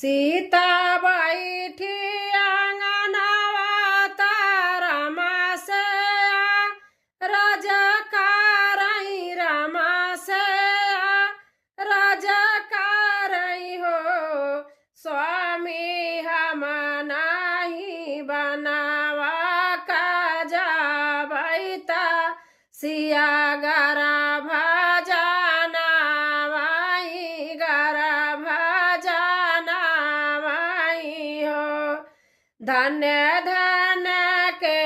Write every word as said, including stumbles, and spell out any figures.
सीता बैठी अंगनवा त रामा से आ, रज करई रामा से आ, रज करई हो। स्वामी हम नाही बनवा का जाबई त सिया गर्भ जानावई, गर्भ जानावई हो। धन्य धन्य के